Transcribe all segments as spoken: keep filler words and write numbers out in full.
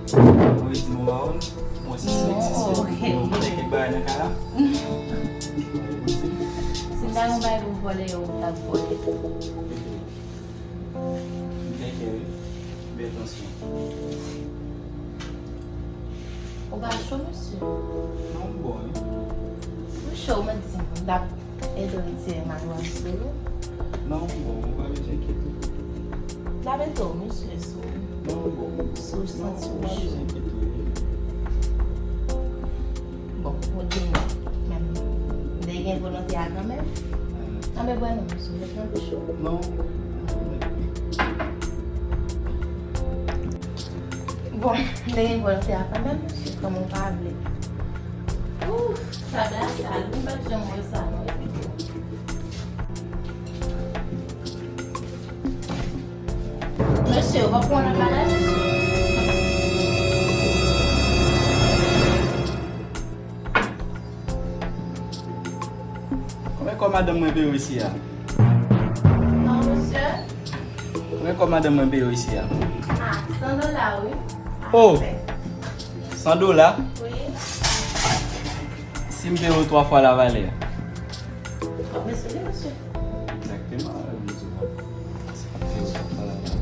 Mwen di mwen pa wè l. Mwen sispèk, sispèk. Yo, gen kèk bagay nan kay la. Si m ta gen yon bagay pou m vòlè, yo, m t ap vòlè. M fè kè wi. Bèl tansyon. Ou pa cho, mesye? Non, m bon, wi. Si w cho, ou mèt di m. M t ap ede w retire matras ou. Non, m bon, ou pa bezwen enkyete. L ap ede w, mesye, si w, non, m bon, m bon, si w santi w cho. Bon, ou di m, men m te gen volonte a kanmenm. Anben, bwè non, mesye, ou mèt nan bouch ou. Non. Bon, m te gen volonte a kanmenm, mesye, kòm ou pa vle. Ouf, tab la sal, m pa t janm wè sa, non, epi tou. Mesye, ou pa pran nan bagay, mesye. Konbyen kòb madanm mwen peye w isi a? Non, mesye. Konbyen kòb madanm mwen peye w isi a? Ah, san dola, wi. Oh! San dola? Wi. Si m peye w twa fwa lavalè? W ap mèsi li, mesye. Egzakteman, wi, mesye. Si m peye w twa fwa lavalè.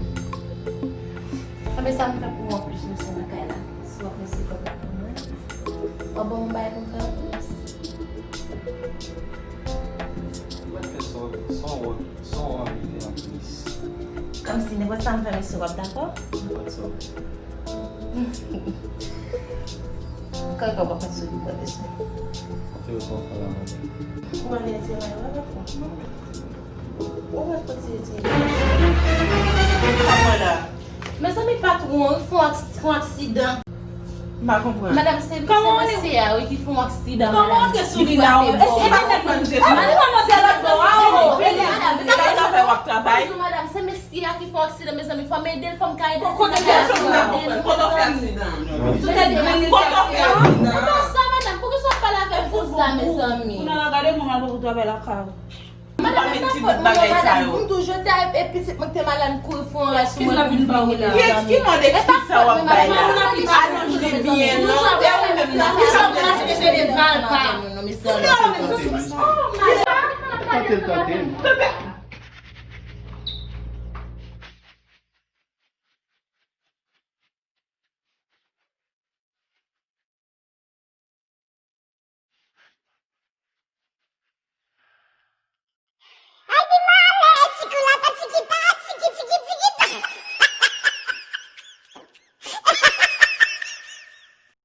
Anben, sa m fè pou ou anplis, mesye, nan kay la? Si w ap mèsi kòb la pou mwen, w ap ban m yon bagay pou m fè anplis? Ou mèt fè sa w, sa w, sa w anvi fè anplis. Kòmsi nenpòt sa m fè, mesye, w ap dakò? Nenpòt sa w vle. Kòkò pa konn sou li pwofesè. Kote yo sot fè la, madanm? Ou pa vle retire mayo a, patwon? Non, men. Ou pa konn retire, retire. Sa mwen la. Mezanmi, patwon, fè yon aks-, fè yon aksidan. M pa konprann. Madanm, se, se mesye a, wi, ki fè yon aksidan, madanm. Kòman w antre sou li la, wi? E se pa konprann, se sou. Madanm, madanm, se lòt bò a, wi. Madanm, madanm, madanm, w ap travay. Bonjou, madanm, se mesye a ki fè yon aksidan, mezanmi, fò m ede l, fò m ka ede l. Kote w fè aksidan? Kote w fè aksidan? Sou tèt grenn li fè aksidan? Kote w fè aksidan? Kòman sa, madanm? Poukisa w ap pale avè l konsa, mezanmi? Kounye a la, gade moun al pou travay lakay ou. Madanm, e pa fòt mwen non, madanm. M tou jodi a, e, e pitit mwen ki te malad, m kouri fè yon rès sou mwen pou m vini la. Ki, ki mòd eskiz sa w ap bay la? Alonj li byen long, e ou menm nan, ki sa w te di? Tante l, tante l. Tante l, tante l.